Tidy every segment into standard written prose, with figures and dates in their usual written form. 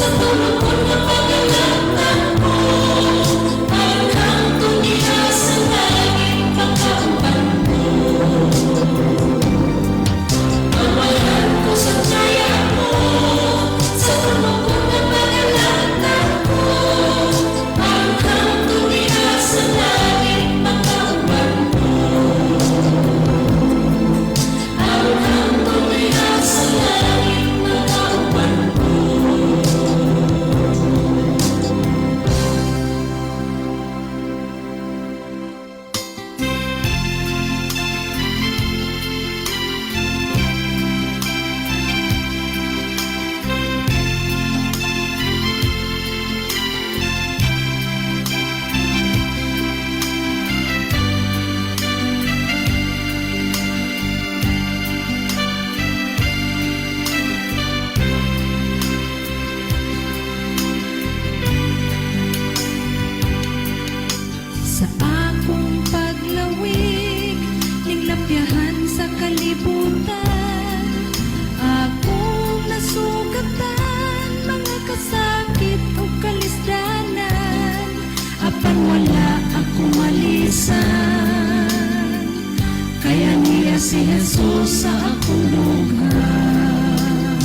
Sa tulokon nga pag-alatan ko, ang hangtod diha sa langit makauban ko. Amahan ko sa kaya ko, sa tulokon nga pag-alatan ko, ang hangtod diha sa langit makauban ko. Ang hangtod diha sa langit makauban ko. Sa akong paglawig ning lapyahan sa kalibutan, akong nasugatan mga kasakit o kalisdanan, apan wala ako malisan, kaya niya si Jesus sa akong dughan.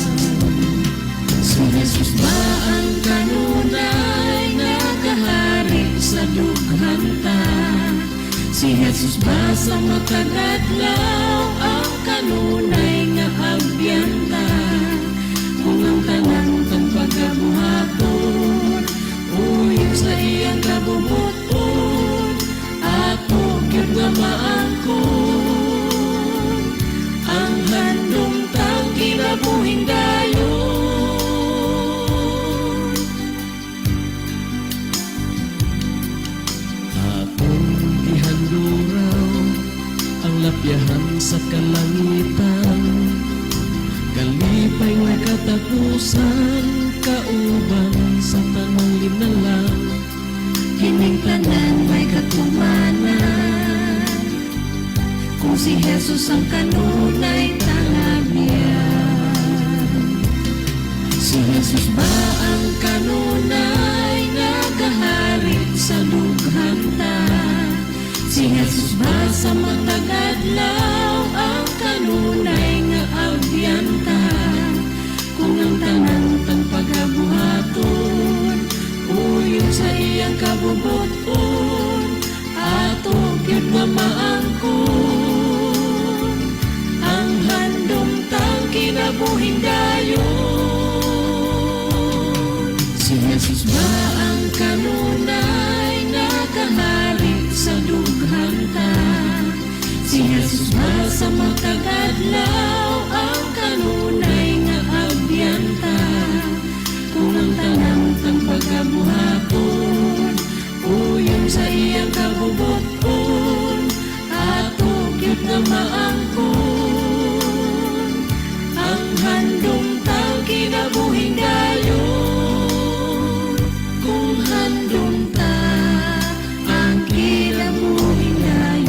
Si Jesus ba ang kanunay nga gahari sa dughan ta? Si Jesus ba sa matag adlaw ang kanunay nga abyan ta? Kung ang tanan tang pagabuhaton uyon sa iyang kabubut-on, ato gyud nga maangkon ang handom tang kinabuhing dayon. Atong gihanduraw ang lapyahan sa kalangitan, kalipay nga katapusan, kauban sa tanang linalang. Kining tanan may katumanan kung si Jesus ang kanunay tang abyan. Si Jesus ba ang kanunay nga gahari sa dughan ta? Si Jesus ba sa matag adlaw ang kanunay nga abyan ta? Kung ang tanan tang pagabuhaton uyon sa iyang kabubut-on, ato gyud nga maangkon ang handom tang kinabuhing dayon. Si Jesus ba ang kanunay nga gahari sa dughan ta? Si Jesus ba sa matag adlaw ang kanunay nga abyan ta? Kung ang tanan tang pagabuhaton uyon sa iyang kabubut-on, ato gyud nga maangkon ang handom tang kinabuhing dayon. Kung handom ta ang kinabuhing dayon.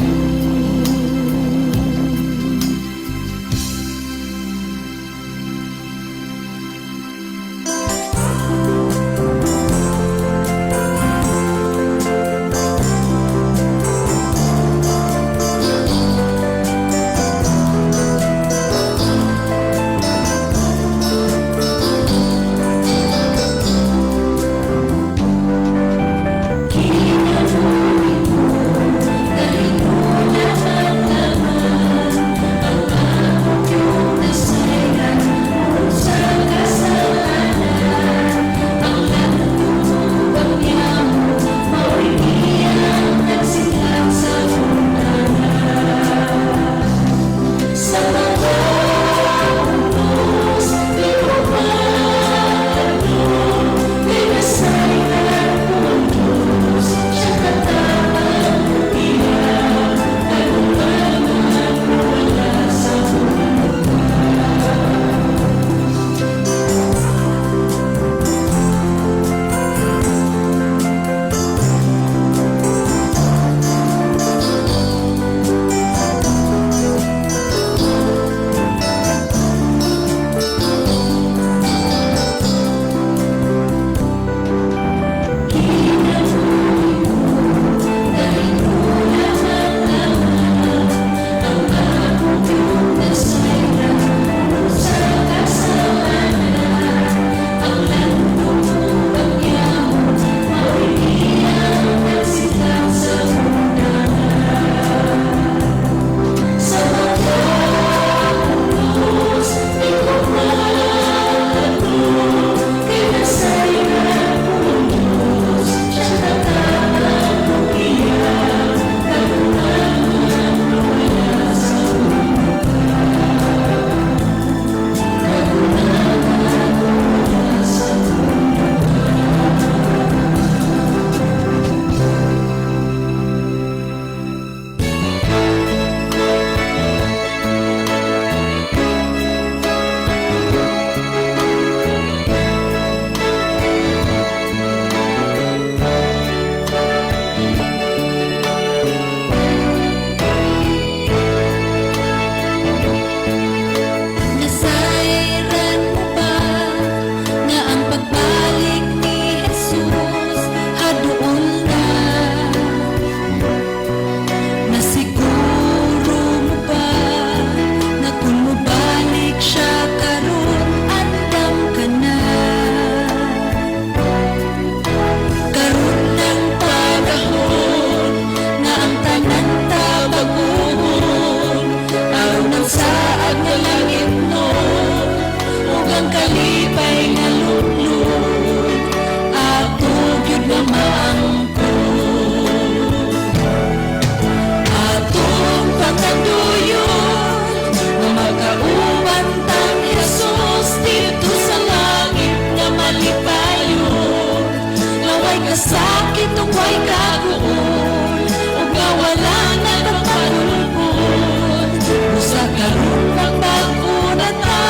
Kasakit ug way kaguol, ug nga wala na pagpagulbol. Usa karon magbag-o na ta,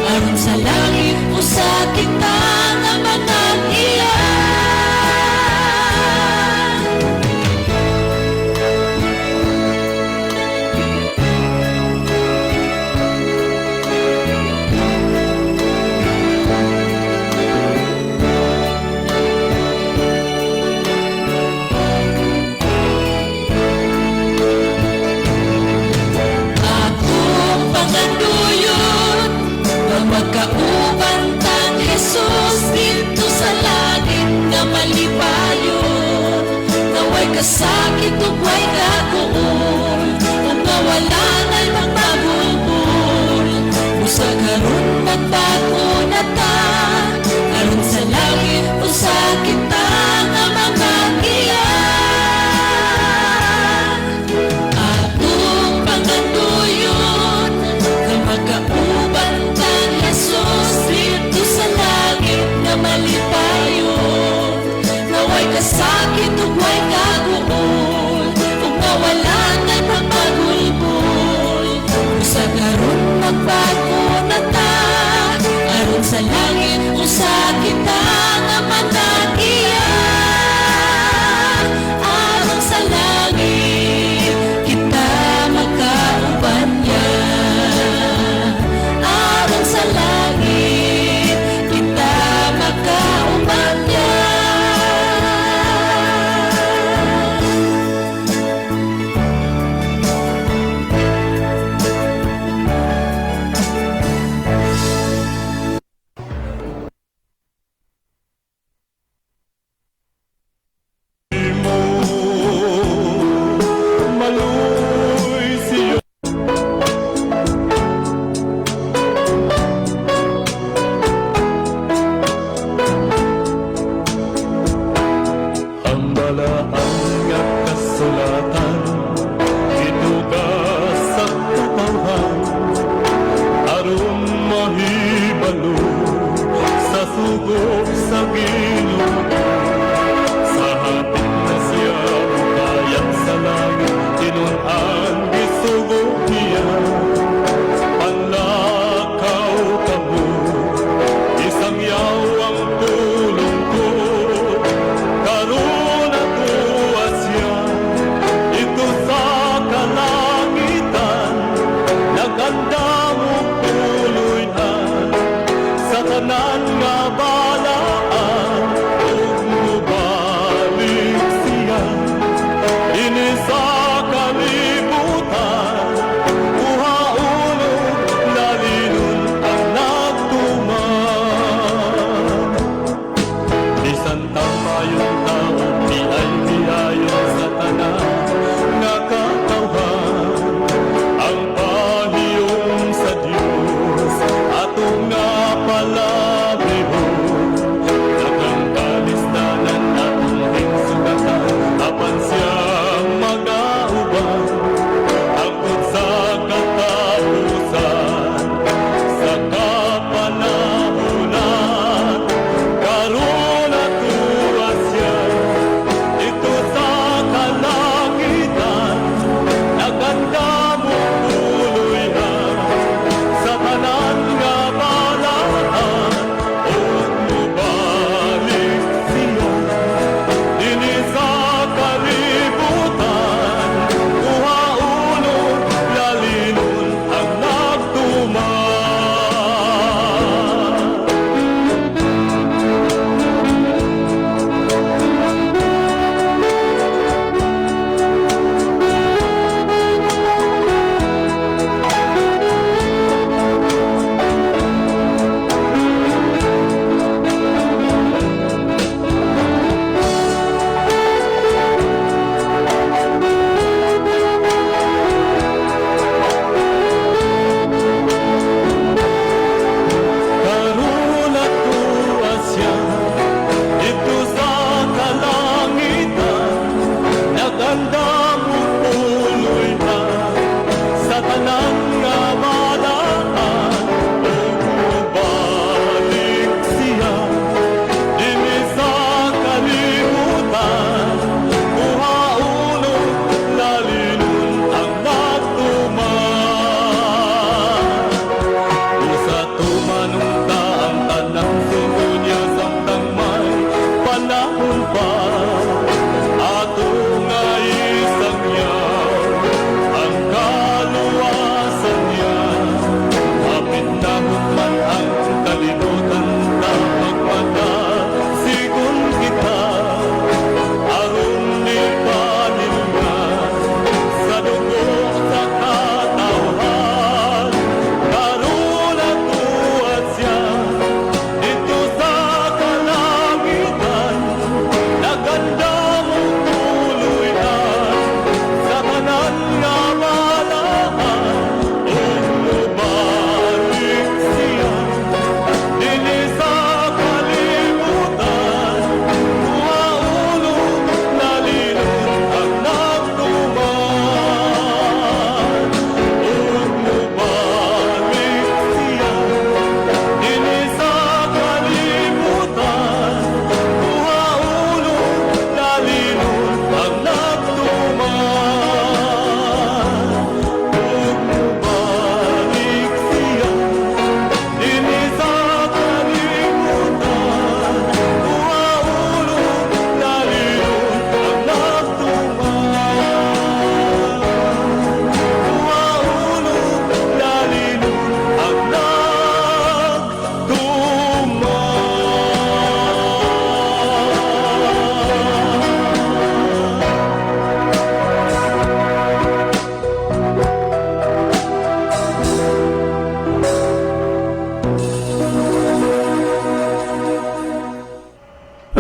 aron sa langit usa kita nga mga iya. Akong panganduyon nga magkauban tang Jesus didto sa langit nga malipayon, nga way kasakit ug way kaguol, ug nga wala na'y magmagulbol. Usa karon magbag-o na ta, aron sa langit usa kita nga mga iya. Atong panganduyon nga magkauban kang Jesus didto sa langit nga malipayon, nga way kasakit ug way kaguol, ug nga wala na'y pagmagulbol. Usa karon magbag-o na ta, aron sa langit usa kita nga mga iya. Aron sa langit kita makauban niya. Aron sa langit kita makauban niya. Maluy siyo. Ang balaan nga kasulatan gituga sa katawhan aron mahibalo sa sugo sa Ginoo. Sa hapit na siya mukayat sa langit, tinun-an gisugo niya. Panlakaw kamo, isang yaw ang tulong ko. Karon natuwa siya, ito sa kalangitan, nagandam og tuloy-an sa tanan nga balaan ug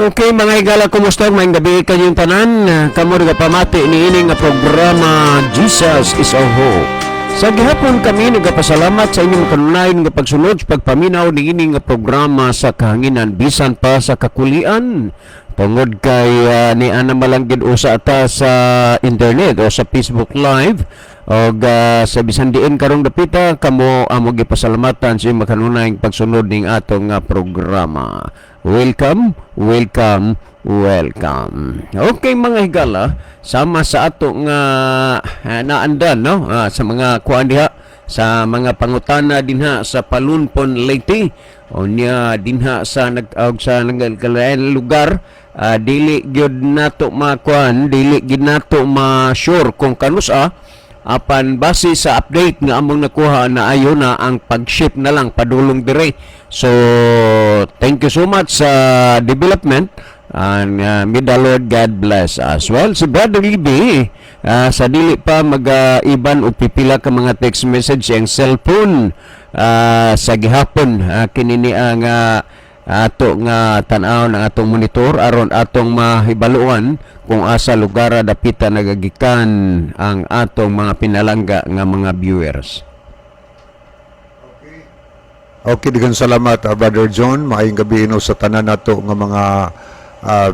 Okay, mga higala, kumusta? Maayong gabii kanyong tanan. Kamo nagapamati niini nga programa, Jesus is Our Hope. Sa gihapon kami nagapasalamat sa inyong kanunayon nga pagsunod sa pagpaminaw niini nga programa sa kahanginan bisan pa sa kakulian. Tungod kay ni ana malanggid usa ata sa internet o sa Facebook Live og sa bisan diin karong dapita kamo, amo gipasalamatan sa inyong makanunayng pagsunod ning atong programa. Welcome, welcome, welcome. Okay, mga higala, sama sa ato nga naandan, no, sa mga kuan diha, sa mga pangutana dinha sa Palunpon, Leyte, unya dinha sa nag og sa nagkalain lugar, dili gyud nato makuan, dili gyud nato ma-sure kung kanusa, apan base sa update nga among nakuha na ayo na ang pag-ship na lang padulong dire. So thank you so much sa development and may the Lord God bless us. Well, si Brother Libby, sa dili pa mag-iban o pipila ka mga text message ang cellphone, sa gihapon kini ni ang ato nga tan-aw ng atong monitor aron atong mahibaluan kung asa lugar dapita nagagikan ang atong mga pinalangga nga mga viewers. Okay, daghang salamat, Brother John. Maayong gabi ino sa tanan nato nga mga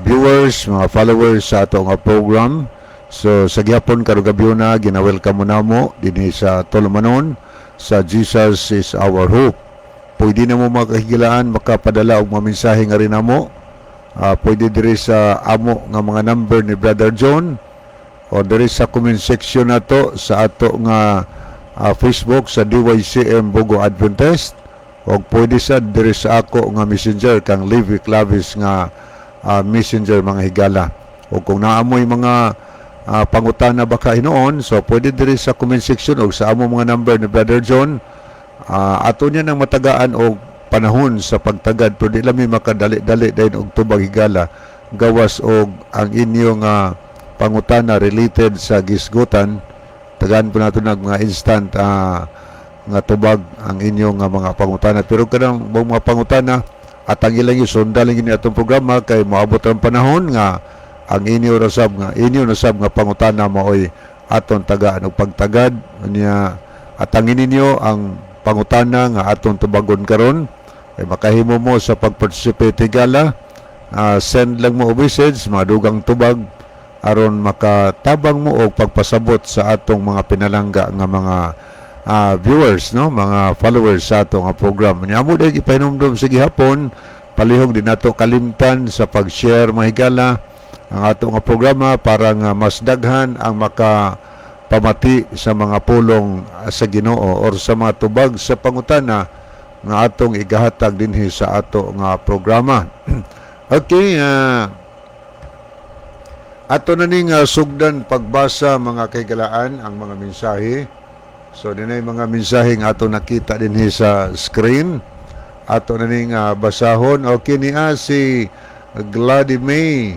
viewers, mga followers sa ato nga program. So sa gihapon karong gabi na gina-welcome mo namo dinhi sa Tulumanon sa Jesus is Our Hope. Pwede na mo, mga kahigalaan, makapadala og mga mensahe nga rin namo. Pwede diri sa amo nga mga number ni Brother John o diri sa comment section nato sa ato nga Facebook sa DYCM Bogo Adventist o pwede sa diri sa ako nga messenger kang Levi Clavis nga messenger, mga higala. O kung naamoy mga pangutana baka hinuon, so pwede diri sa comment section o sa amo mga number ni Brother John. Ato niya nang matagaan og panahon sa pagtagad, pero di lang mi makadali-dali dayon og tubag, higala, gawas og ang inyong pangutana related sa gisgutan. Tagaan po nato nag mga instant nga tubag ang inyong mga pangutana, pero kanang mga pangutana at ang ilang yung sundan lang yun atong programa kay moabot ang panahon nga ang inyo rasab nga inyo nasab nga pangutana maoy aton tagaan og pagtagad. Unya at ang ninyo ang pangutana nga atong tubagon karon ay makahimo mo sa pag-participate, higala. Send lang mo og message, madugang tubag aron makatabang mo og pagpasabot sa atong mga pinalangga nga mga viewers, no, mga followers sa atong nga program. Nya amo dahil ipahinumdom sa gihapon, palihog di nato kalimtan sa pag-share, mga higala, ang atong nga programa para nga mas daghan ang maka pamati sa mga pulong sa Ginoo or sa mga tubag sa pangutana nga atong igahatag dinhi sa ato nga programa. Okay, ato na ning sugdan pagbasa, mga kahigalaan, ang mga mensahe. So dinay mga mensahe nga ato nakita dinhi sa screen. Ato na ning basahon. Okay, niya si Glady May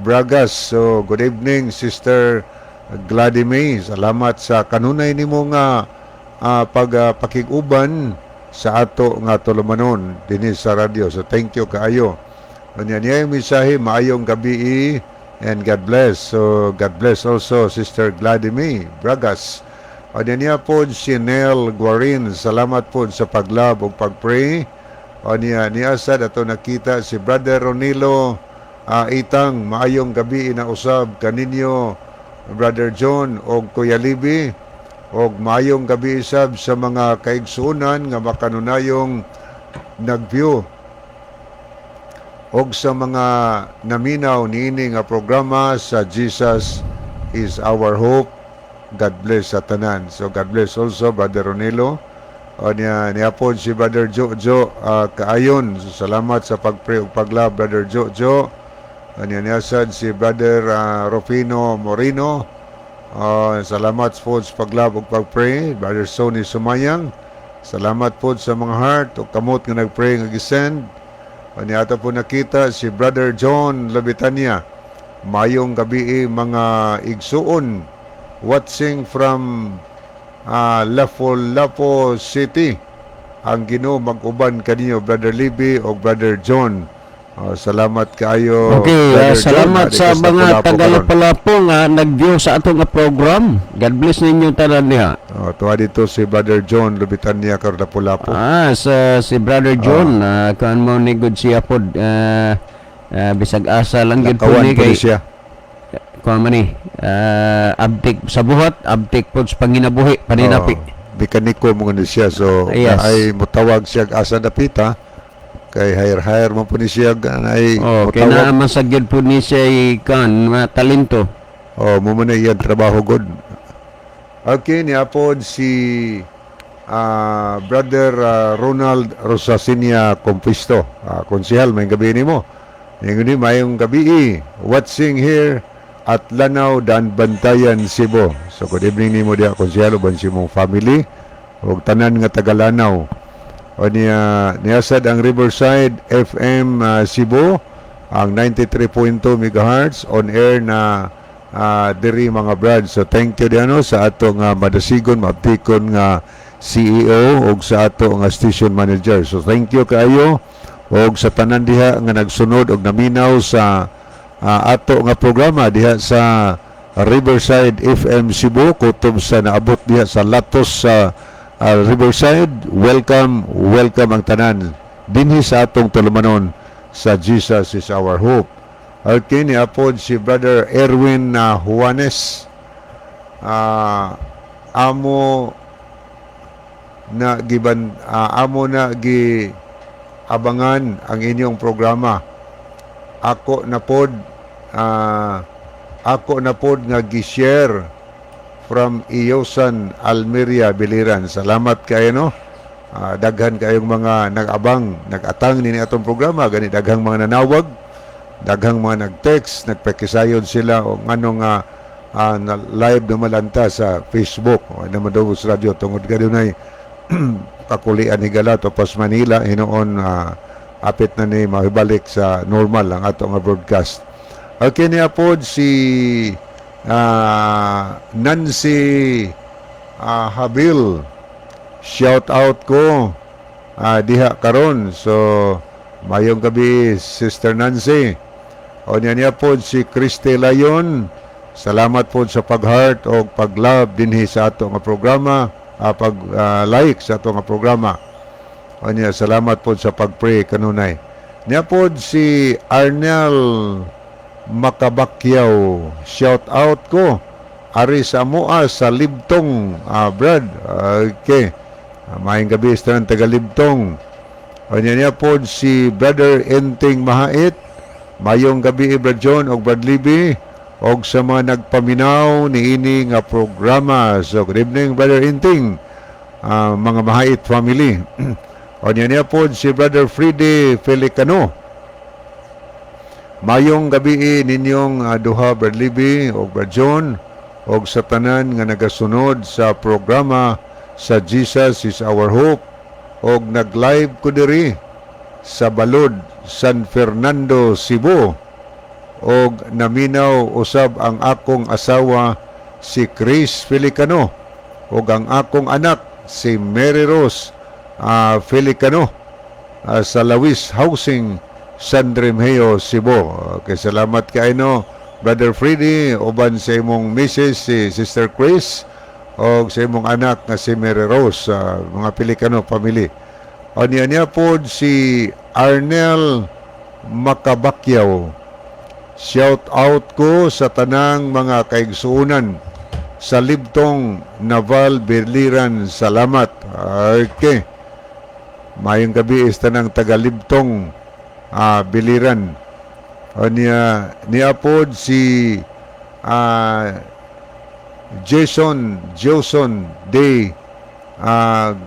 Bragas. So good evening, Sister Glady May. Salamat sa kanunay nimo nga pagpakig-uban sa ato nga tulumanon dinhi sa radyo. So thank you kaayo. Unya niya yung mensahe, maayong gabi and God bless. So God bless also, Sister Gladime Bragas. Unya niya po si Nel Guarin. Salamat po sa pag-love ug pag-pray. Unya niya sad ato nakita si Brother Ronilo Itang. Maayong gabi na usab kaninyo, Brother John og Kuya Libi, og maayong gabi isab sa mga kaigsuonan nga makanunayong nag-view og sa mga naminaw niini nga programa sa Jesus is Our Hope. God bless sa tanan. So God bless also, Brother Ronilo. O niya, niya po si Brother Jojo Kaayon. So, salamat sa pag-pray ug pag-love, Brother Jojo. O niya, niya sad si Brother Rufino Moreno. Salamat po sa pag-love ug pag-pray. Brother Sonny Sumayang. Salamat po sa mga heart ug kamot nga nag-pray nga gisend. Niya ato po nakita si Brother John Labitania. Mayong gabi, mga igsuon. Watching from Lapu-Lapu City. Ang Ginoo mag-uban kaninyo, Brother Libby o Brother John. Oh, salamat kaayo. Okay, Brother John, salamat sa dito mga Lapu-Lapu karon. taga-Lapu-Lapu nga nag-view sa atong nga program. God bless ninyo tanan diha. Oh, tuwa dito si Brother John Lubitania karon Lapu-Lapu. Ah, sa si Brother John, kuan mo ni good siya pod, bisag asa lang gyud po Lakawan ni po kay ni siya. Kuan man ni abtik sa buhat, abtik pod sa panginabuhi, paninapi. Oh, mekaniko mo ni siya. So, ay mutawag siya asa dapita kay hire-hire mo po ni siya ay Oh, kay mutawag. naa man sa gyud po ni siya kuan mga talento. Oh, mo man na iyang trabaho god. Okay, niapod si Brother Ronald Rosasinia Compisto. Konsehal, may gabi nimo. Ngayon ni mayong gabi, watching here at Lanao, Dan Bantayan, Cebu. So good evening nimo diha, konsehal, uban si mong family ug tanan nga taga Lanao. O niya niyasad ang Riverside FM Cebu ang 93.2 MHz on air na diri mga brad. So thank you diano sa ato nga madasigon maaptikon nga CEO ug sa ato nga station manager. So thank you kaayo og sa tanan diha nga nagsunod og naminaw sa ato nga programa diha sa Riverside FM Cebu kutob sa naabot diha sa Latos sa Riverside. Welcome, welcome ang tanan dinhi sa atong tulumanon sa Jesus Is Our Hope. Okay, niapod si Brother Erwin Juanes. Amo na gi abangan ang inyong programa. Ako na pod nga gi-share from Iyosan, Almeria, Biliran. Salamat kayo, no? Daghan kayong mga nag-abang, nag-atang nini atong programa, gani daghang mga nanawag, daghang mga nag-text, nagpakisayon sila o ngano nga na live na malanta sa Facebook o naman daw sa radyo tungod kadunay kakulian higala to pas Manila hinuon apit na ni mahibalik sa normal ang ato nga broadcast. Okay, niya pod si Nancy Habil. Shout out ko diha karon. So mayong gabi, Sister Nancy. O niya niya pod si Christy Layon. Salamat pod sa pag-heart o pag-love dinhi sa ato nga programa, pag like sa ato nga programa. O niya, salamat pod sa pag-pray kanunay. Niya pod si Arnel Makabakyaw. Shout out ko. Ari sa Mua sa Libtong, Brad. Okay. Maayong gabi sa taga Libtong. O niya niya pod si Brother Enting Mahait. Mayong gabi, Brad John og Brad Libby og sa mga nagpaminaw niini nga programa. So good evening, Brother Enting. Mga Mahait family. O niya niya pod si Brother Freedy Felicano. Mayong gabi ninyong duha, Brad Libby og Brad John og sa tanan nga nagasunod sa programa sa Jesus Is Our Hope og nag-live ko diri sa Balod, San Fernando, Cebu og naminaw usab ang akong asawa si Chris Felicano og ang akong anak si Mary Rose Felicano sa Lawis Housing, San Remigio, Cebu. Okay, salamat kay no, Brother Freddy, uban sa imong misis si Sister Chris og sa imong anak nga si Mary Rose, mga Felicano family. O niya niya pod si Arnel Makabakyaw. Shout out ko sa tanang mga kaigsuunan sa Libtong Naval Biliran. Salamat. Okay. Mayong gabi is tanang taga Libtong Biliran. O niya niya pod si Jason Jason De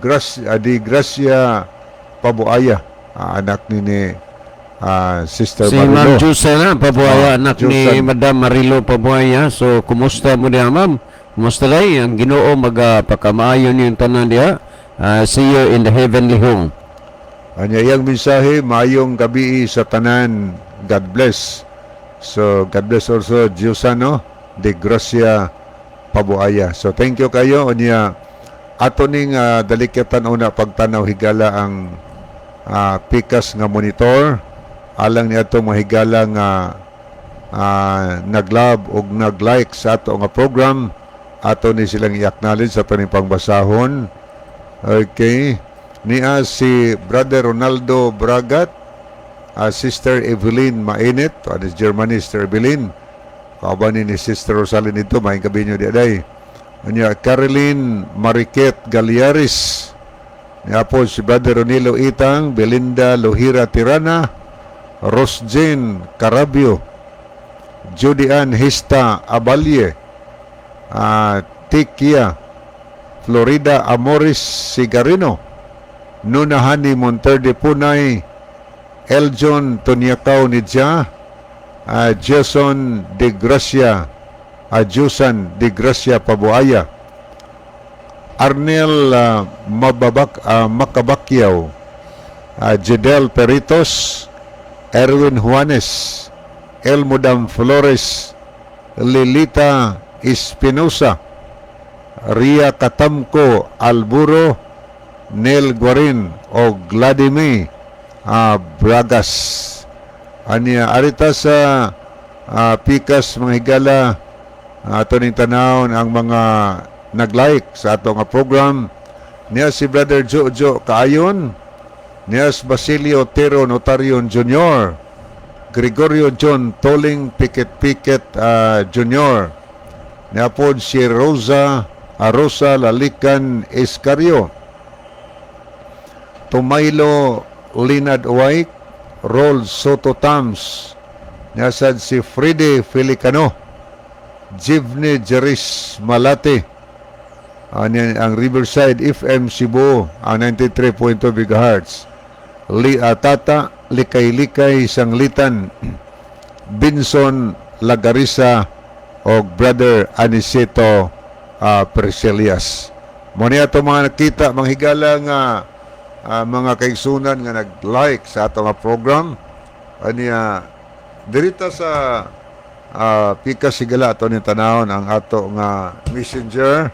Gracia, De Gracia Pabuaya, anak ni Sister Si Marilo. Ma'am Jusan Pabuaya, Ah, anak ni Jusan. Madam Marilo Pabuaya. So, kumusta mo diha, ma'am? Kumusta day? Ang Ginoo magapakamaayo niyong tanan diha. See you in the heavenly home. Anya iyang mensahe, maayong gabi sa tanan. God bless. So, God bless also Giusano de Gracia Pabuaya. So, thank you kayo. Unya, ato ning dalikyatan una pagtanaw higala ang pikas nga monitor. Alang ni ato mga higala nga nag-love ug nag-like sa ato nga program, ato ni silang i-acknowledge sa ato ni pangbasahon. Okay. Niya si Brother Ronaldo Bragat, Sister Evelyn Mainit, ano is Germany, Sister Evelyn. Kauban ni Sister Rosalyn ito, maayong gabi nyo di aday. Anya, Caroline Mariquet Galiaris. Niya po si Brother Ronilo Itang, Belinda Lohira Tirana, Rosjane Carabio, Judy Ann Hista Abalye, Tikia, Florida Amoris Sigarino, Nunahani Monterde Punay, Eljon Tonyakaw Nidja, Jason De Gracia, Jusan De Gracia Pabuaya, Arnel Mababak, Makabakyaw, Jedel Peritos, Erwin Juanes, Elmudam Flores, Lilita Espinosa, Ria Katamko Alburo, Neil Guarin o Vladimir Bragas. Anya arita sa pikas, mga higala, ato ning tanawon ang mga nag-like sa ato nga program. Niya si Brother Jojo Kaayon, niya si Basilio Tero Notarion Jr., Gregorio John Toling Piket Piket Jr., niya po si Rosa Rosa Lalican Escario, Tumaylo Linad White, Rol Soto Tams, niya sad si Freddy Felicano, Jivne Jeris Malate, ang Riverside FM Cebu, ang 93.2 MHz. Li Atata Likay-Likay Sanglitan, Binson Lagarisa o Brother Aniceto Priscilias. Mo ni ato mga nakita, mga higala nga mga kaigsunan nga nag-like sa ato nga program. Aniya dirita sa pikas, higala, ato ning tanawon ang ato nga messenger,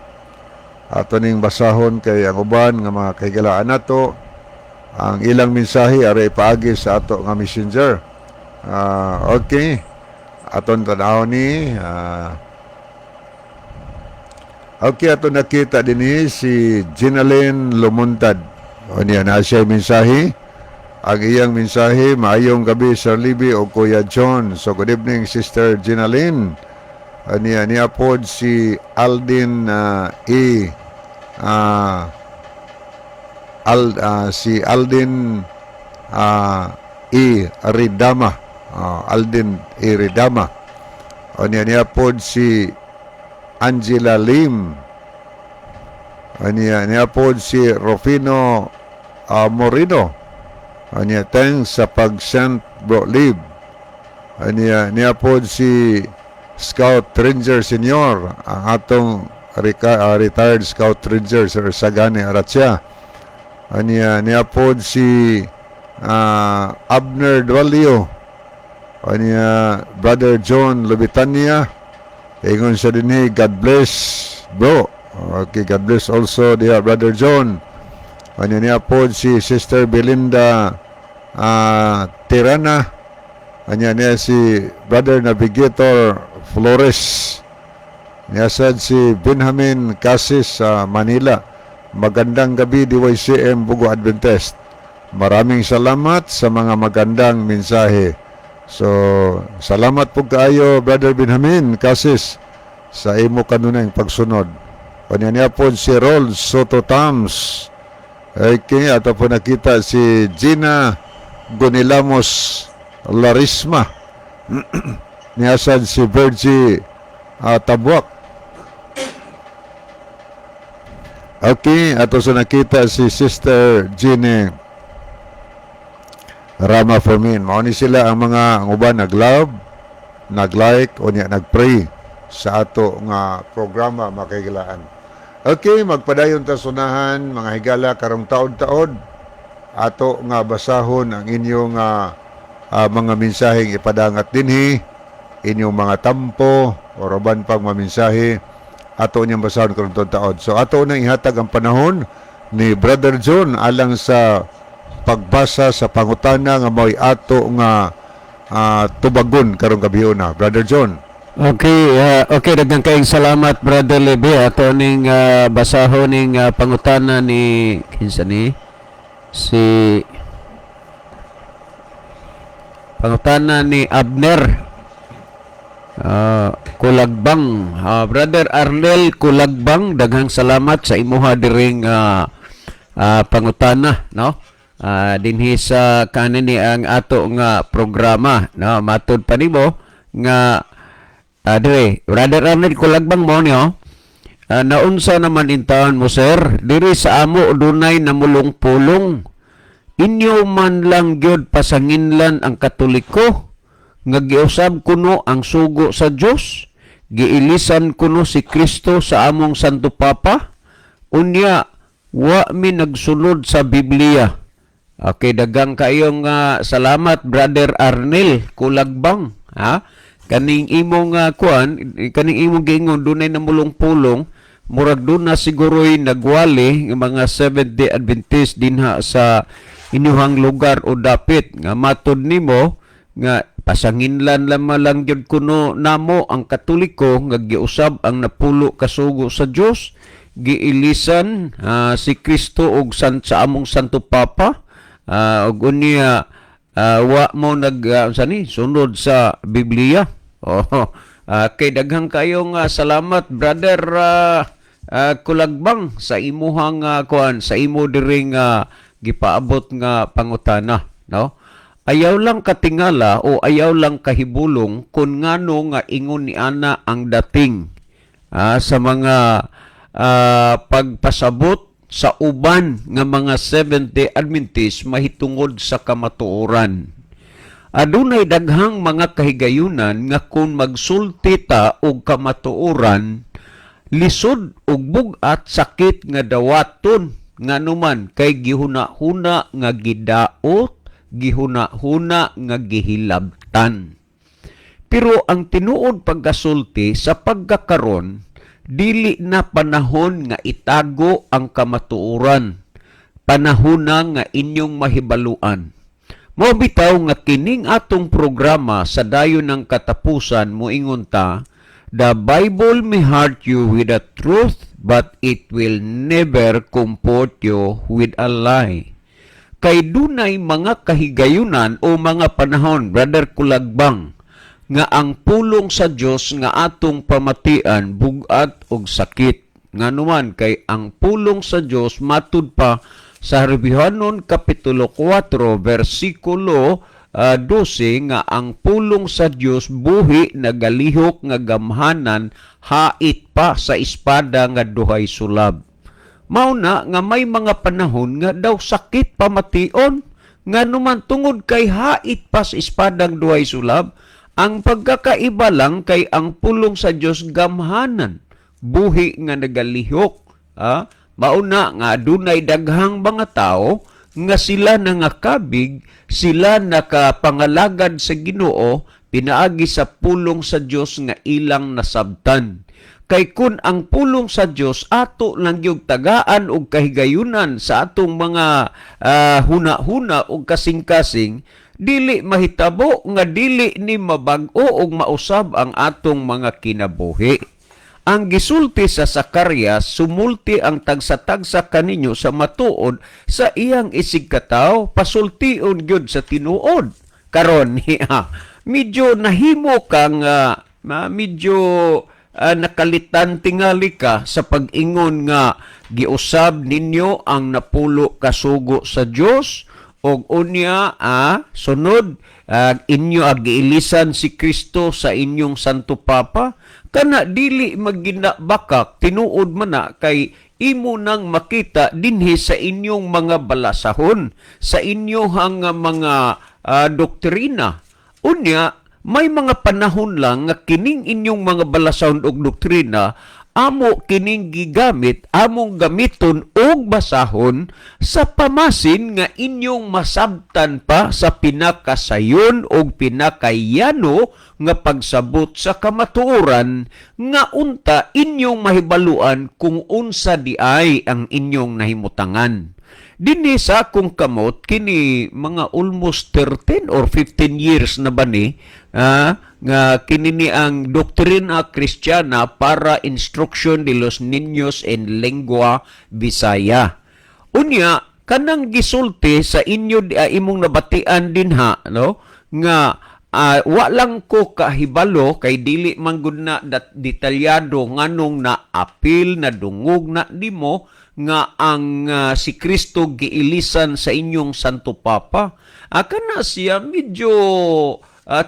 ato ning basahon kay ang uban nga mga kahigalaan nato, ang ilang mensahe aray paagi sa ato nga messenger. Okay, aton tanawon ni okay, ato nakita dinhi si Ginalyn Lumuntad. O niya na siya mensahe. Ang iyang mensahe, "Maayong gabi, Sir Libby o Kuya John." So good evening, Sister Ginalyn. Aniya niya pod si Aldin E. Si Aldin E. Ridama. Aldin E. Ridama. O niya niya pod si Angela Lim. Aniya niya pod si Rufino Morino. Aniya, "Thanks sa pag-send, Bro Lib." Aniya niya pod si Scout Ranger Senior, ang atong retired Scout Ranger Sir Sagani Aratsya. Aniya niya pod si Abner Dualio. Aniya Brother John Lubitania. Ingon siya dinhi, "God bless, bro." Okay, God bless also diha, Brother John. Aniya niya pod si Sister Belinda Tirana. Anya niya si Brother Navigator Flores. Niya sad si Benjamin Casis sa Manila. "Magandang gabi, DYCM Bogo Adventist. Maraming salamat sa mga magandang mensahe." So, salamat po kaayo, Brother Benjamin Casis, sa imo kanunayng pagsunod. Kanya niya po si Rol Soto Tams. Okay, ato po nakita si Gina Gonilamos Larisma. Niya sad si Virgie Tabuak. Okay, ato sa nakita si Sister Jeannie Rama Fermin. Mao ni sila ang mga ang uban nag-love, nag-like o niya nag-pray sa ato nga programa, makahigalaan. Okay, magpadayon ta sunahan, mga higala, karong taod-taod ato nga basahon ang inyong mga mensaheng ipadangat dinhi, inyong mga tampo o uban pang mga mensahe ato niyang basahon karong taod-taod. So ato nang ihatag ang panahon ni Brother John alang sa pagbasa sa pangutana nga mao'y ato nga tubagon karong gabi na, Brother John. Okay, daghang kayong salamat, Brother Lebe. Ato ning basahon ning pangutana ni kinsa ni si pangutana ni Abner Kulagbang. Brother Arnel Kulagbang, daghang salamat sa imuha diring pangutana, no? Dinhi sa kanin ni ang ato nga programa, no? Matud pa nimo nga dire, Brother Arnel Kulagbang mo niyo. Naunsa naman intaon mo, sir, diri sa amo dunay namulong-pulong. Inyo man lang gyud pasanginlan ang Katoliko nga giusab kuno ang sugo sa Dios, giilisan kuno si Kristo sa among Santo Papa. Unya wa mi nagsunod sa Biblia. Okay, daghang kayong salamat, Brother Arnel Kulagbang, ha? Kaning imong kuan, kaning imong giingon dunay namulong-pulong, murag doon na siguro'y nagwali ng mga Seventh-day Adventist dinha sa inyuhang lugar o dapit nga matod nimo nga pasanginlan lamang lang gyud kuno namo ang Katoliko nga giusab ang napulo kasugo sa Dios, giilisan si Kristo og sa among Santo Papa, ug unya wa mo nag unsa ni sunod sa Biblia. Oh, kay daghang kayong salamat, Brother Kulagbang, sa imuhang kuan, sa imo diring gipaabot nga pangutana, no? Ayaw lang katingala o ayaw lang kahibulong kung ngano nga ingon ni ana ang dating sa mga pagpasabot sa uban nga mga Seventh-day Adventist mahitungod sa kamatuoran. Adunay daghang mga kahigayunan nga kung magsulti ta og kamatuoran, lisod ug bug-at sakit nga dawaton, nganuman kay gihuna-huna nga gidaot, gihuna-huna nga gihilabtan. Pero ang tinuod pagkasulti sa pagkakaron, dili na panahon nga itago ang kamatuoran. Panahon na nga inyong mahibaluan. Mao bitaw nga kining atong programa sa dayon ng katapusan moingon ta, "The Bible may hurt you with the truth, but it will never comfort you with a lie." Kay dunay mga kahigayunan o mga panahon, Brother Kulagbang, nga ang pulong sa Dios nga atong pamatian bugat og sakit. Nganuman kay ang pulong sa Dios, matud pa sa Hebraeohanon Kapitulo 4 versikulo 12, nga ang pulong sa Dios buhi, nagalihok nga gamhanan, hait pa sa espada nga duhay sulab. Mao na nga may mga panahon nga daw sakit pamation, nganuman tungod kay hait pa sa espadang duhay sulab. Ang pagkakaiba lang kay ang pulong sa Dios gamhanan, buhi nga nagalihok. Mao na nga adunay daghang mga tao nga sila nangakabig, sila nakapangalagad sa Ginoo pinaagi sa pulong sa Dios nga ilang nasabtan. Kay kun ang pulong sa Dios ato lang gyud tagaan og kahigayunan sa atong mga huna-huna og kasing-kasing, dili mahitabo nga dili ni mabag-o og mausab ang atong mga kinabuhi. Ang gisulti sa Zacarias, "Sumulti ang tagsa-tagsa kaninyo sa matuod sa iyang isigkatawo," pasultion gyud sa tinuod. Karon niya, medyo nahimo kang medyo nakalitan tingali ka sa pag-ingon nga giusab ninyo ang napulo kasugo sa Dios og unya sunod inyo giilisan si Kristo sa inyong Santo Papa. Kana dili magina bakak, tinuod man na kay imo nang makita dinhi sa inyong mga balasahon, sa inyong mga doktrina. Unya may mga panahon lang nga kining inyong mga balasahon og doktrina amo kining gigamit, among gamiton og basahon sa pamasin nga inyong masabtan pa sa pinakasayon og pinakayano nga pagsabot sa kamatuoran, nga unta inyong mahibaluan kung unsa di ay ang inyong nahimutangan. Dinhi sa akong kamot kini, mga almost 13 or 15 years na ba ni nga kini ni ang Doctrina Cristiana para Instrucción de los Niños en Lengua Bisaya. Unya kanang gisulti sa inyo di imong nabatian dinha, no, nga wa lang ko kahibalo kay dili man gud na detalyado nganong na apil na dungog na nimo nga ang si Kristo giilisan sa inyong Santo Papa. Kana siya medyo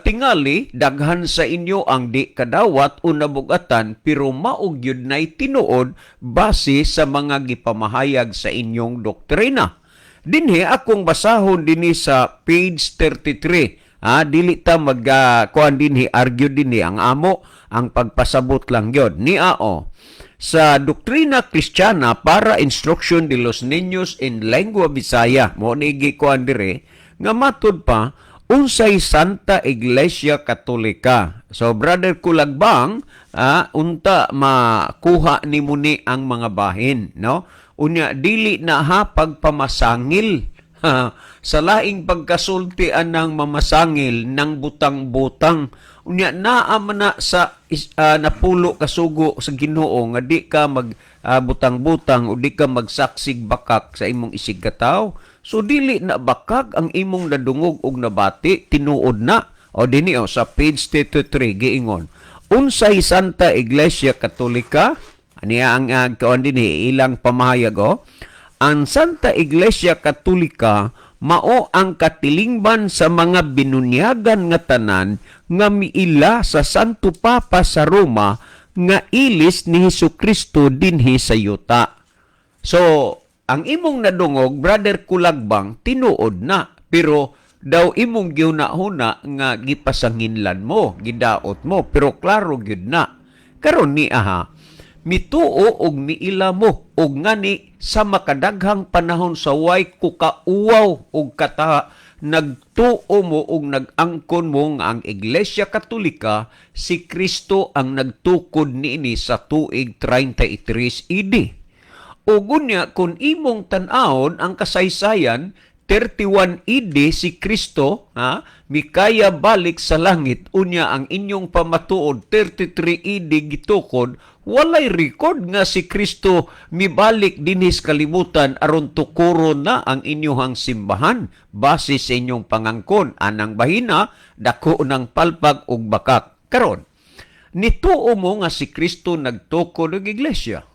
tingali daghan sa inyo ang di kadawat o nabugatan, pero mao gyud nay tinuod base sa mga gipamahayag sa inyong doktrina. Dinhi akong basahon dinhi sa page 33. Dili ta mag kuan dinhi, argue dinhi, ang amo ang pagpasabot lang gyud. Ni ao sa Doctrina Cristiana para Instrucción de los Niños en Lengua Bisaya, mo ni gikuan dire nga matud pa unsay Santa Iglesia Katolika. So Brother Kulagbang, unta makuha nimo ni ang mga bahin, no? Unya dili na ha pagpamasangil. Sa laing pagkasulti anang mamasangil ng butang-butang. Unya naa man na sa napulo kasugo sa Ginoo nga di ka mag butang-butang o di ka magsaksig bakak sa imong isig katawo. So dili na bakak ang imong nadungog og nabati, tinuod na. O dinhi o sa page 33 giingon. Unsay Santa Iglesia Katolika? Aniya ang kuan dinhi ilang pamahayag o. Ang Santa Iglesia Katolika mao ang katilingban sa mga binunyagan nga tanan nga miila sa Santo Papa sa Roma nga ilis ni Hesus Kristo dinhi sa yuta. So, ang imong nadungog, Brother Kulagbang, tinuod na. Pero daw imong gihuna-huna nga gipasanginlan mo, gidaot mo, pero klaro gyud na. Karon ni aha, mituo og miila mo og ngani sa makadaghang panahon sa way kukauwaw og kata nagtuo mo og nag-angkon mo nga ang Iglesia Katolika, si Kristo ang nagtukod niini sa tuig 33 AD. Ug unya kung imong tan-awon ang kasaysayan, 31 AD si Kristo ha mikaya balik sa langit. Unya ang inyong pamatuod 33 AD gitukod, walay record nga si Kristo mibalik dinhi sa kalibutan aron tukuron na ang inyong simbahan base sa inyong pangangkon anang bahina dako ng palpag ug bakak. Karon nituo mo nga si Kristo nagtukod og iglesia.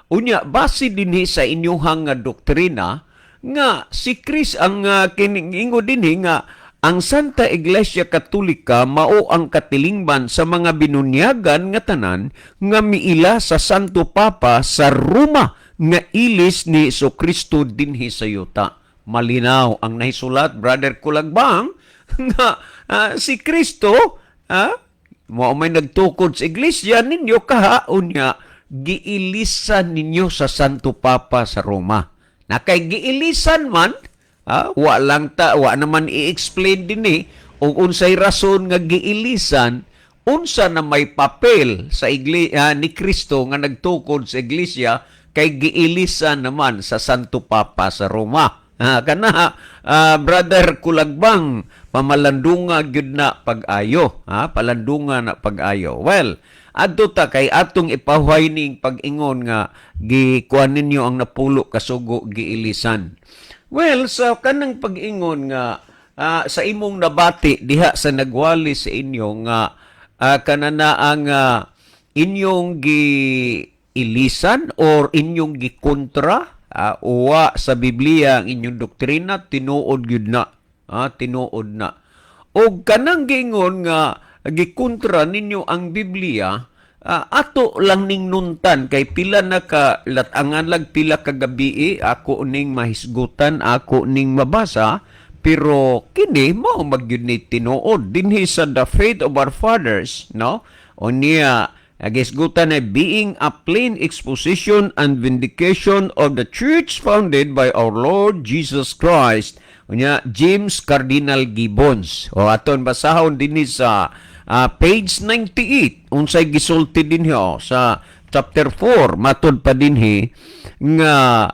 Unya base dinhi sa inyong nga doktrina nga si Chris ang kiningingo dinhi nga ang Santa Iglesia Katolika mao ang katilingban sa mga binunyagan nga tanan nga miila sa Santo Papa sa Roma nga ilis ni Kristo dinhi sa yuta. Malinaw ang nahisulat, Brother Kulagbang, nga si Kristo mao may nagtukod sa iglesia ninyo kaha, unya giilisan ninyo sa Santo Papa sa Roma. Na kay giilisan man, wa lang ta wa naman i-explain dinhi og unsay rason nga giilisan, unsa na may papel sa iglesia ni Kristo nga nagtukod sa iglesia kay giilisan naman sa Santo Papa sa Roma. Kana Brother Kulagbang, pamalandunga gyud na pag-ayo, ha, palandunga na pag-ayo. Well, adto ta kay atong ipahuway ning pag-ingon nga gikuan ninyo ang napulo kasugo giilisan. Well, sa kanang pag-ingon nga sa imong nabati diha sa nagwali sa inyo nga kanana ang inyong giilisan or inyong gikontra, uwa sa Biblia ang inyong doktrina, tinuod gyud na. Tinuod na. Og kanang giingon nga gikontra ninyo ang Biblia, ato lang ning nuntan kay pila na ka latangan lag pila ka gabi ako ning mahisgutan, ako ning mabasa, pero kini mao magyud ni tinuod dinhi sa The Faith of Our Fathers, no? O niya gisgutan na being a plain exposition and vindication of the church founded by our Lord Jesus Christ. Unya James Cardinal Gibbons. O aton basahon dinhi sa page 98 unsay gisulti dinhi o, sa chapter 4, matud pa dinhi nga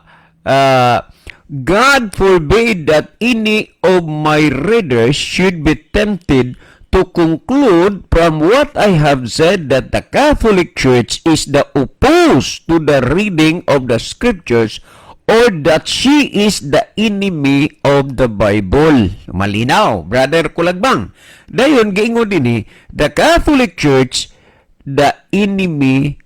"God forbid that any of my readers should be tempted to conclude from what I have said that the Catholic Church is the opposed to the reading of the Scriptures or that she is the enemy of the Bible." Malinaw, Brother Kulagbang. Dayon giingon dinhi, the Catholic Church the enemy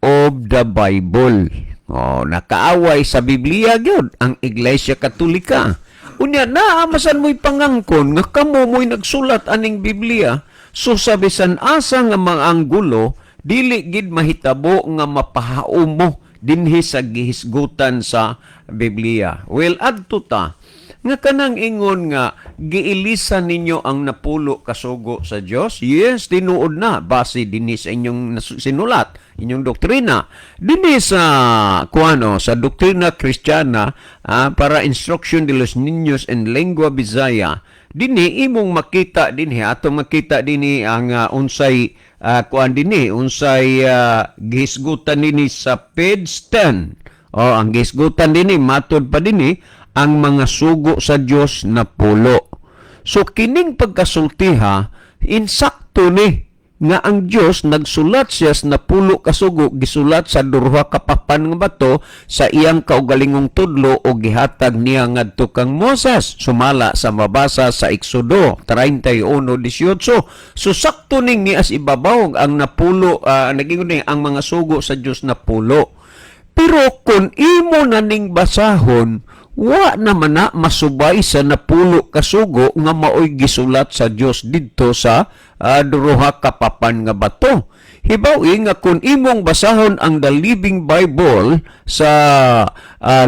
of the Bible. Oh, nakaaway sa Biblia gyud ang Iglesia Katolika. Unya naa man sad mo'y pangangkon nga kamo mo'y nagsulat aning Biblia. So sa bisan asa nga mga anggulo, dili gid mahitabo nga mapahaom mo dinhi sa gihisgutan sa Biblia. Well, adto ta nga kanang ingon nga giilisan ninyo ang napulo kasugo sa Dios. Yes, tinuod na base dinhi sa inyong sinulat, inyong doktrina. Dinhi sa kuano, sa Doktrina Kristiyana para instruction de los niños en lengua Bisaya, dinhi imong makita dinhi, atong makita dinhi ang unsay kuan dinhi, unsay gihisgutan dinhi sa page 10. Oh, ang gihisgutan dinhi, matod pa dinhi, ang mga sugo sa Dios napulo. So kining pagkasultiha, insakto ni nga ang Dios nagsulat siya sa napulo kasugo, gisulat sa duha ka papan nga bato sa iyang kaugalingong tudlo o gihatag niya ngadto kang Moses sumala sa mabasa sa Exodo 31:18. So sakto ning nias ibabaw ang napulo, nagingon ni ang mga sugo sa Dios napulo. Pero kung imo na ning basahon, wa naman na masubay sa napulo kasugo nga maoy gisulat sa Dios didto sa duha ka papan nga bato. Hibaw-i nga kung imong basahon ang The Living Bible sa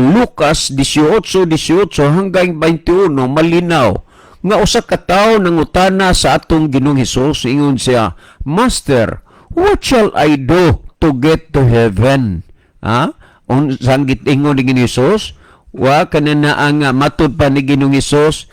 Lucas 18:18 hanggang 21, malinaw nga usa ka tawo nangutana sa atong Ginoong Hesus. Ingon siya, "Master, what shall I do to get to heaven?" Ha? Unsang ingon ni Ginoong Hesus? Wa kanana ang matud pa ni Ginoong Hesus,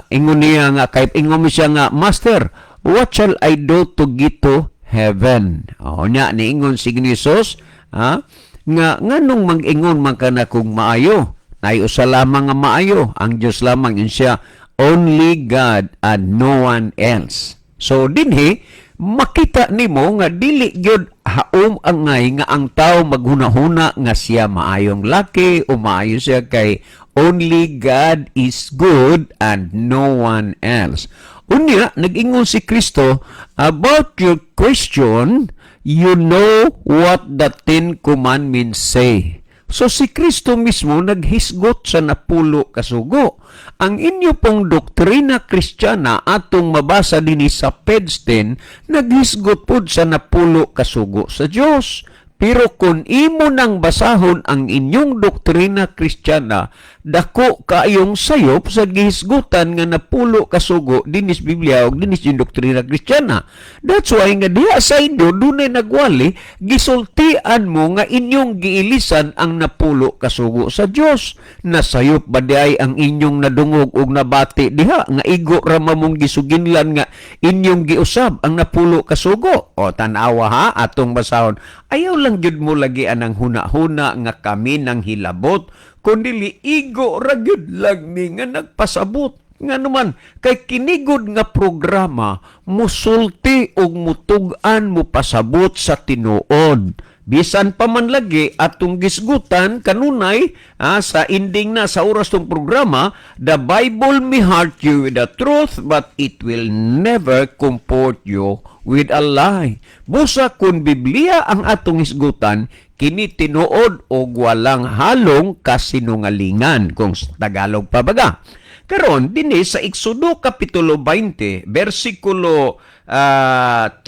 ingon niya nga kay ingon mo siya nga, "Master, what shall I do to get to heaven?" Oh, nya niingon si Ginoong Hesus, ha? Nga nganong mag-ingon man ka na kung maayo? Nay usa lamang nga maayo, ang Dios lamang, yun siya, only God and no one else. So dinhi makita nimo nga dili gyud haom angay nga ang tao maghunahuna nga siya maayong laki o maayo siya kay only God is good and no one else. Unya nag-ingon si Kristo, "About your question, you know what the Ten Commandments say." So si Kristo mismo naghisgot sa napulo kasugo. Ang inyo pong Doktrina Kristiyana, atong mabasa dinhi sa page 10, naghisgot pod sa napulo kasugo sa Dios. Pero kung imo nang basahon ang inyong Doktrina Kristiyana, dako kaayong sayop sa gihisgutan nga napulo kasugo dinis Biblia og dinis yung Doktrina Kristiyana. That's why nga diha sa inyo dunay nagwali, gisultian mo nga inyong giilisan ang napulo kasugo sa Dios. Nasayop ba diay ang inyong nadungog og nabati diha nga igo ra mong gisuginlan nga inyong giusab ang napulo kasugo? O tan-awa ha, atong basahon. Ayaw lang gyud mo lagi anang huna-huna nga kami nang hilabot, kundi igo ra gyud lang ni nga nagpasabot. Nga naman, kay kinigod nga programa, musulti og mutug-an, mupasabot sa tinuod. Bisan pa man lagi atong gisgutan kanunay sa ending na sa oras tong programa, the Bible may hurt you with the truth, but it will never comfort you with a lie. Busa kung Biblia ang atong hisgutan, kini tinuod og walang halong kasinungalingan kung sa Tagalog pa baga. Karon dinhi sa Exodo kapitulo 20 bersikulo 3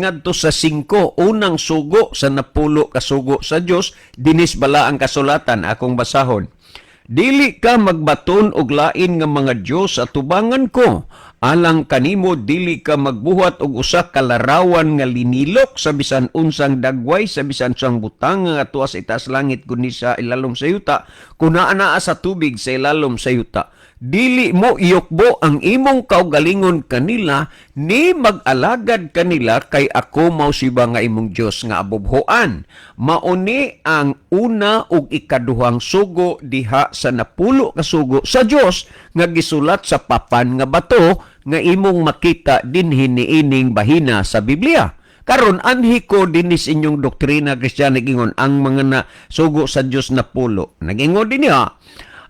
ngadto sa 5, unang sugo sa napulo kasugo sa Dios, dinis bala ang kasulatan, akong basahon. "Dili ka magbaton og lain nga mga Dios sa tubangan ko. Alang kanimo, dili ka magbuhat og usa ka larawan nga linilok sa bisan unsang dagway, sa bisan unsang butang nga tuwa sa itaas langit kundi sa ilalom sa yuta, kun naa naa sa tubig sa ilalom sa yuta. Dili mo iyukbo ang imong kaugalingon kanila ni mag-alagad kanila, kay ako mao si Jehova nga imong Dios nga abubhoan. Mauni ang una ug ikaduhang sugo diha sa 10 ka sugo sa Dios nga gisulat sa papan nga bato nga imong makita dinhi niining bahina sa Biblia. Karon, anhi ko dinhi sa inyong doktrina Kristiyana, ingon ang mga na sugo sa Dios 10. Nagingon din niya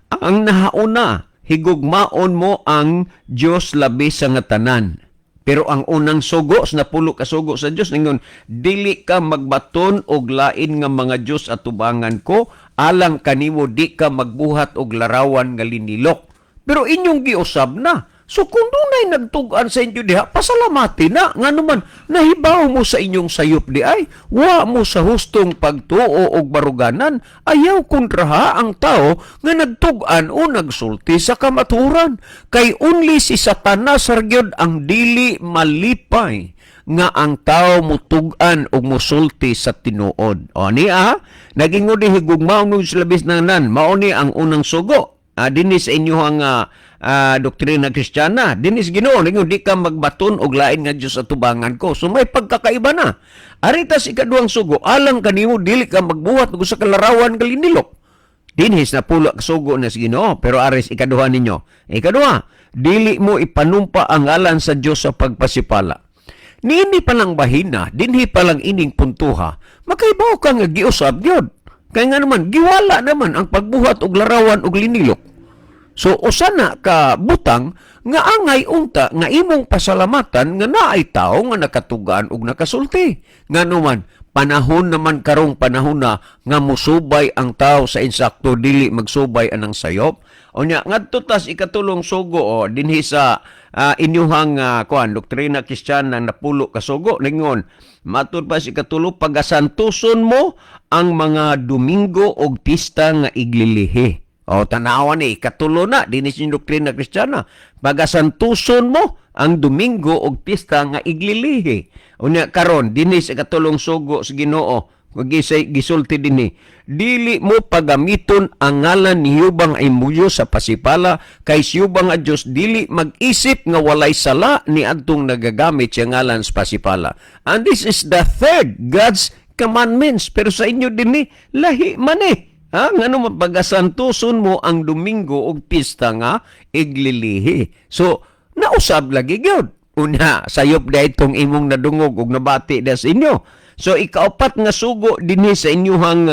ang nahauna, higugmaon mo ang Dios labi sa nga tanan. Pero ang unang sugo sa 10 ka sugo sa Dios ningon, dili ka magbaton og lain nga mga dios atubangan ko, alang kanimo di ka magbuhat og larawan nga linilok. Pero inyong giusab na. So kung dunay nagtug-an sa inyo diha, pasalamati na. Nga naman, nahibaw mo sa inyong sayop di ay, wa mo sa hustong pagtuo og baruganan, ayaw kontraha ang tao nga nagtug-an o nagsulti sa kamaturan. Kay only si Satanas ra gyud ang dili malipay nga ang tao mutug-an og musulti sa tinuod. O niya, nagingon di higugmaon mo sa labis ng nan, mao ni ang unang sugo. Dinhi sa inyong doktrina Kristiyana. Dinhi sa Ginoo, ningon di ka magbaton og lain nga Dios sa tubangan ko. So may pagkakaiba na. Arita sa ikaduhang sugo, alang kanimo dili ka magbuhat og usa ka larawan nga linilok. Dinhi sa 10 ka sugo na sa Ginoo, pero aris ikaduha ninyo. Ikaduha, dili mo ipanumpa ang ngalan sa Dios sa pagpasipala. Niini pa lang bahina, dinhi pa lang ining puntuha, makaibaw ka nga giusab gyud. Kaya nga naman, giwala naman ang pagbuhat og larawan og linilok. So usa na ka butang nga angay unta nga imong pasalamatan nga naay tao nga nakatugaan og nakasulti. Nga naman, panahon naman karong panahon na nga musubay ang tao sa insakto, dili magsubay anang sayop. Unya ngadto tas ikatulong sugo, o dinhi sa inyuhang kuan doktrina Kristiyana, 10 ka sugo, ningon matud pa sa ikatulo, pagasantuson mo ang mga Domingo og pista nga iglilihi. O tanawa ni ikatulo na dinhi sa doktrina Kristiyana. Pagasantuson mo ang Domingo og pista nga iglilihi. Unya karon dinhi sa ikatulong sugo sa Ginoo, gisay gisulti dinhi, dili mo pagamiton ang ngalan ni Yubang ay muyo sa pasipala, kay si Yubang nga Dios dili mag-isip nga walay sala ni adtong nagagamit siya ngalan sa pasipala. And this is the third God's commandments. Pero sa inyo dinhi lahi man eh. Ha? Ngano pagasantuson mo ang Domingo og pista nga iglilihi. So, nausab lagi gyud. Una, sayop da itong imong nadungog ug nabati da sa inyo. So, ikaapat nga sugo dinhi sa inyuhang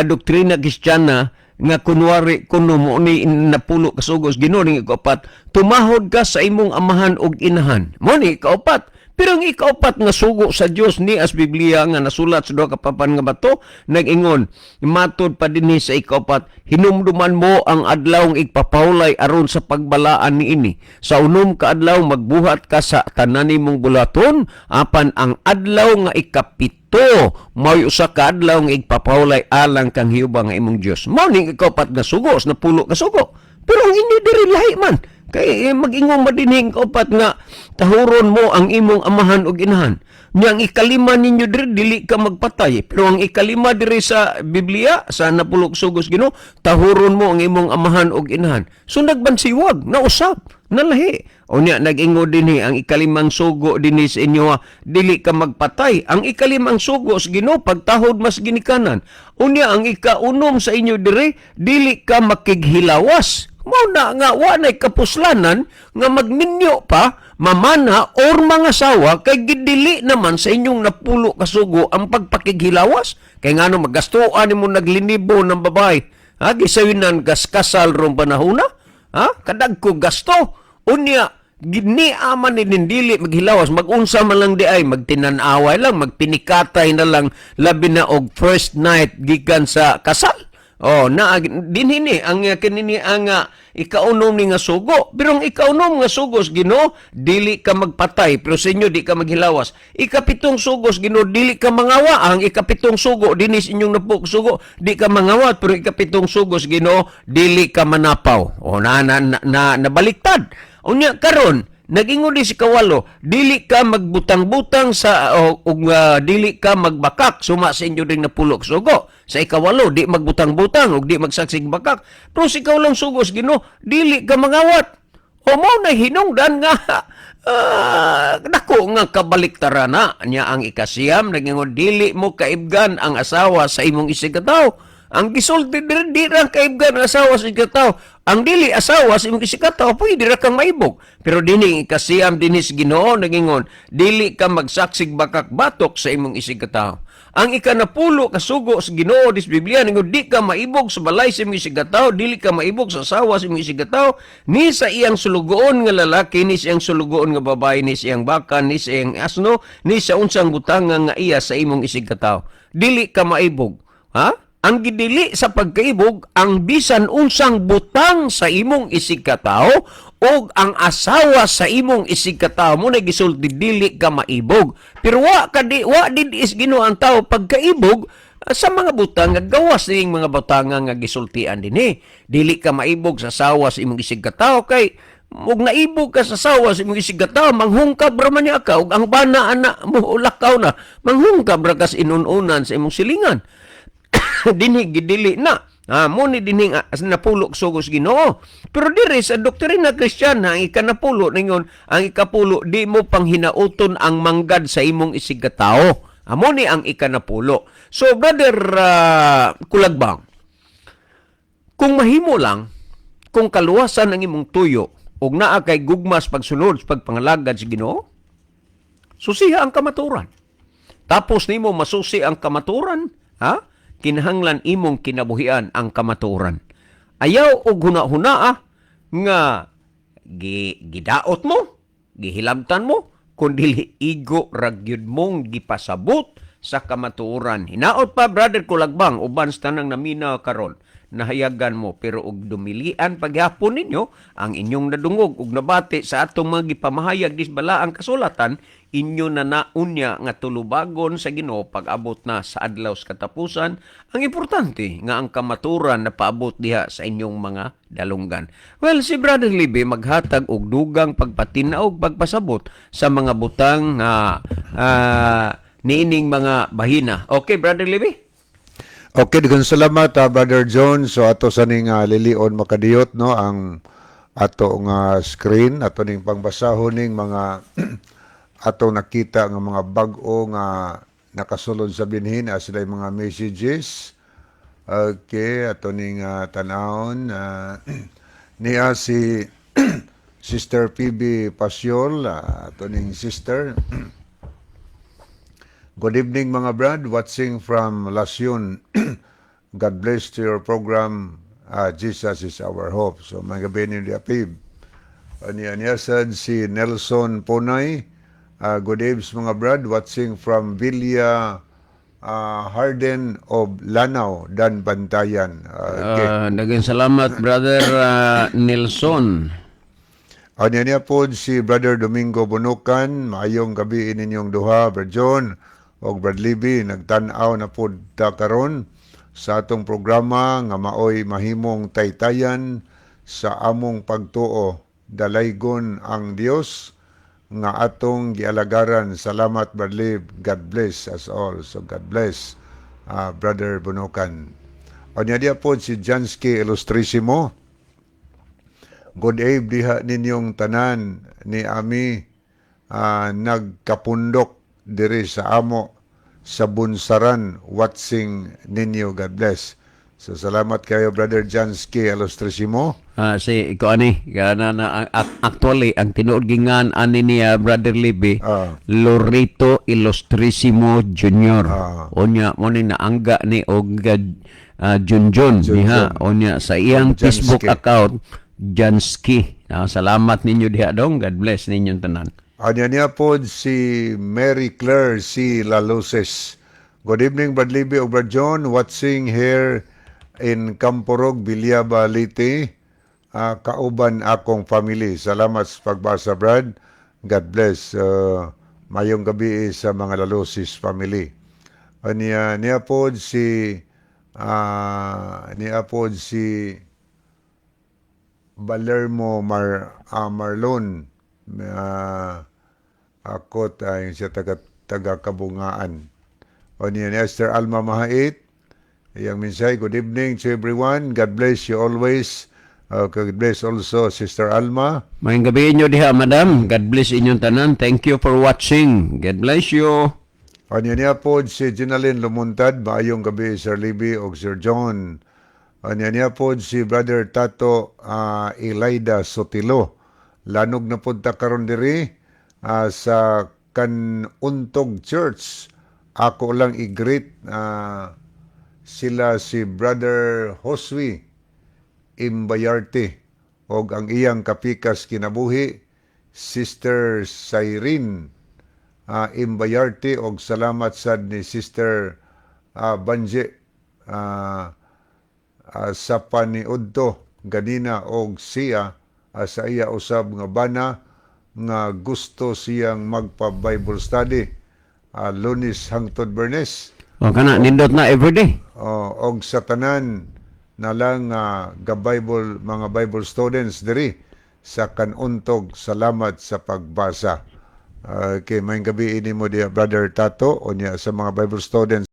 doktrina Kristiyana nga kunwari kuno mo ni 10 ka sugo sa Ginoo, ning ikaapat, tumahod ka sa imong amahan ug inahan. Mo ni ikaapat. Pero ang ikaapat nga sugo sa Dios ni as Biblia nga nasulat sa duha ka papan nga bato, nag-ingon matud pa dinhi sa ikaapat, hinumduman mo ang adlaw igpapawlay aron sa pagbalaan niini. Sa 6 ka adlaw magbuhat ka sa tanan nimong bulaton, apan ang adlaw nga 7 mao'y usa ka adlaw nga igpapawlay alang kang Jehova nga imong Dios. Mao ning ikaapat nga sugo sa 10 ka sugo. Pero ang inyo diri lahi man. Kay mag-ingon ba dinhi ang kaupat nga tahuron mo ang imong amahan ug inahan. Nya ang ikalima ninyo diri, dili ka magpatay. Pero ang ikalima diri sa Biblia sa 10 sugos Ginoo, tahuron mo ang imong amahan ug inahan. So nagbansiwag, nausab, nalahi. Unya nag-ingon dinhi ang ikalimang sugo dinhi sa inyo, ha, dili ka magpatay. Ang ikalimang sugo sa Ginoo, pagtahod mas ginikanan. Unya ang ikaunom sa inyo diri, dili ka makighilawas. Mao na nga wa nay kapuslanan nga magminyo pa, mamana or mga sawa, kay gidili naman sa inyong 10 ka sugo ang pagpakighilawas. Kay ngano magastuan nimo naglinibo ng babae? Ha, gisawinan gas kasal rong panahona? Ha? Kadagko gasto. Unya gini aman ni dili maghilawas, magunsa man lang di ay magtinan-away lang, magpinikatay na lang, labi na og first night gikan sa kasal. Oh, na dinhi ni ang kinini ang ikaunom ni nga sugo. Pero ang ikaunom nga sugo sa Ginoo, dili ka magpatay, pero sa inyo di ka maghilawas. Ikapitong sugo sa Ginoo, dili ka mangawa. Ang ikapitong sugo dinhi sa inyong 10 sugo, di ka mangawat, pero ikapitong sugo sa Ginoo, dili ka manapaw. Oh, na, na, na, na nabaliktad. Unya karon Nagingon di si kawalo, dili ka magbutang-butang sa o, ug dili ka magbakak suma sa inyo ding napulo ka sugo. Sa ikawalo, di magbutang-butang ug di magsaksig bakak. Pero sa ikawalong sugo sa Ginoo, dili ka mangawat. O mao na hinungdan nga dako nga kabaliktaran na niya. Ang ikasiyam, nagingon, dili mo kaibgan ang asawa sa imong isigkatawo. Ang gisulti diri, di ra kaibgan ang asawa sa isigkatawo. Ang dili asawa sa imong isigkatawo, pwede ra kang maibog. Pero dinhi ang ikasiyam dinhi sa Ginoo, nagingon, dili ka magsaksig bakak batok sa imong isigkatawo. Ang ikanapulo ka sugo sa Ginoo dis Biblia ningon, di ka maibog sa balay sa imong isigkatawo, dili ka maibog sa asawa sa imong isigkatawo, ni sa iyang sulugoon nga lalaki, ni sa iyang sulugoon nga babae, ni sa iyang baka, ni sa iyang asno, ni sa unsang butanga nga iya sa imong isigkatawo. Dili ka maibog. Ha? Ang gidili sa pagkaibog ang bisan unsang butang sa imong isigkatao o ang asawa sa imong isigkatao mo na gisulti, dili ka maibog. Pero wa ka di wa did is Ginoo ang tao pagkaibog sa mga butang nga gawas ning mga butanga nga gisultian dinhi. Dili ka maibog sa asawa sa imong isigkatao kay ug naibog ka sa asawa sa imong isigkatao, manghungkab ra man niya ka, ug ang bana ana mo lakaw na, manghungkab ra kas inununan sa imong silingan. Dinhi gidili na. Ah, mo ni dinhi nga napulo sugos Ginoo. Pero diri sa doktrina Kristiyana, ang ikanapulo ningon, ang ikapulo, di mo panghinauton ang manggad sa imong isigkatao. Amo ni ang ikanapulo. So Brother Kulagbang, kung mahimo lang, kung kaluwasan ang imong tuyo ug naa kay gugmas pagsunod sa pagpangalagad sa Ginoo, susiha ang kamaturan. Tapos nimo masusi ang kamaturan, ha? Kinahanglan imong kinabuhian ang kamaturan. Ayaw og huna-huna nga gidaot mo, gihilabtan mo, kun dili igo ra gyud mong gipasabot sa kamatuoran. Hinaot pa, Brother Kulagbang, uban sa tanang naminaw karon, nahayagan mo, pero og dumilian paghapon ninyo ang inyong nadungog ug nabati sa atong mga gipamahayag dis balaang kasulatan, inyo na naunya nga tulubagon sa Ginoo pag-abot na sa adlaw sa katapusan. Ang importante nga ang kamaturan na paabot diha sa inyong mga dalunggan. Well, si Brother Libby maghatag og dugang pagpatin-aw, pagpasabot sa mga butang nga niining mga bahina. Okay, Brother Libby. Okay, daghang salamat, Brother John. So ato sa ning lilion makadiyot, no, ang ato nga screen, ato ning pangbasahon ning mga ato nakita nga mga bag-o nga nakasulod sa binhin as sila mga messages. Okay, ato ning tan-awon niya si Sister PB Pasiol, ato ning sister. Good evening, mga brad, watching from Lasyon. God bless to your program. Jesus is our hope. So mga gabi ninyo diya, Pib. Aniya niya sad si Nelson Ponay. Good evening, mga brad, watching from Villa Harden of Lanao, Dan Bantayan. Okay. Daghang salamat, Brother Nelson. Anya niya po si Brother Domingo Bunukan, maayong gabi ninyong duha, Brad John o Brad Libby, nagtan-aw na po ta karon sa atong programa nga maoy mahimong taytayan sa among pagtuo. Dalaygon ang Dios nga atong gialagaran. Salamat, Brad Lib. God bless us all. So God bless, Brother Bunukan. Anya diya po si Jansky Illustrissimo. Good eve diha ninyong tanan ni ami nagkapundok diri sa amo sa Bunsaran, watching ninyo. God bless. So salamat kayo, Brother Jansky Illustrissimo. Ah, si ko ani kana na actually ang tinuod gingan ani niya, Brother Libby, Lorito Illustrissimo Jr. Unya mo ni naangga ni og Junjun diha unya sa iyang Jansky. Facebook account, Jansky. Salamat ninyo diha dong. God bless ninyong tanan. Anya niya po si Mary Claire C. Laluces. Good evening, Brad Libby o Brad John. Watching here in Camporog, Villaba, Leyte. Kauban akong family. Salamat sa pagbasa, Brad. God bless. Mayong gabi sa mga Laluces family. Anya niya po si Balermo Marlon. Akot ay siya taga taga Kabungaan. O niya ni Esther Alma Mahait. Iyang mensahe, good evening to everyone. God bless you always. God bless also Sister Alma. Maayong gabi inyo diha, madam. God bless inyong tanan. Thank you for watching. God bless you. O niya niya po si Ginalyn Lumuntad, maayong gabi, Sir Libby o Sir John. O niya niya po si Brother Tato Elida Sotilo. Lanog na pud ta karon diri sa Kanuntog Church. Ako lang i-greet sila si Brother Josue Imbayarte og ang iyang kapikas kinabuhi, Sister Cyrene Imbayarte, og salamat sad ni Sister Banje sa paniudto ganina og siya sa iya usab nga bana nga gusto siyang magpa Bible study Lunes hangtod Bernes. O kana nindot na everyday. Oh, og sa tanan na lang ga Bible, mga Bible students diri sa Kanuntog, salamat sa pagbasa. Okay, maayong gabi ini mo diya, Brother Tato, unya sa mga Bible students.